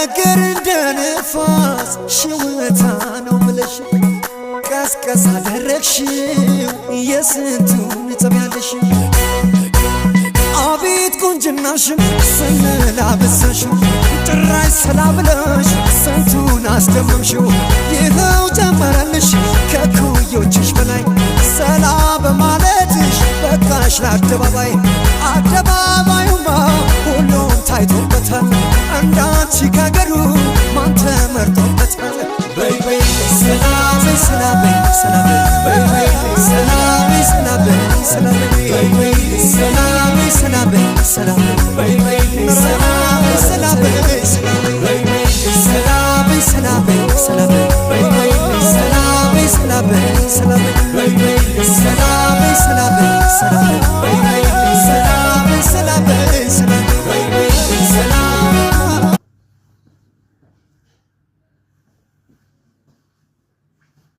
ነገር እንደ ንፋስ ሽውታ ነው ብለሽ ቀስቀስ አደረግሽው የስንቱን ጸብ ያለሽ። አቤት ቁንጅናሽም ስንል አበዛሽው፣ ጭራሽ ሰላብለሽ ስንቱን አስደመምሽው። ይኸው ጨመረልሽ ከኩዮችሽ በላይ፣ ሰላ በማለትሽ በቃሽ ለአደባባይ። አደባባዩማ ሁሉም ታይቶበታል።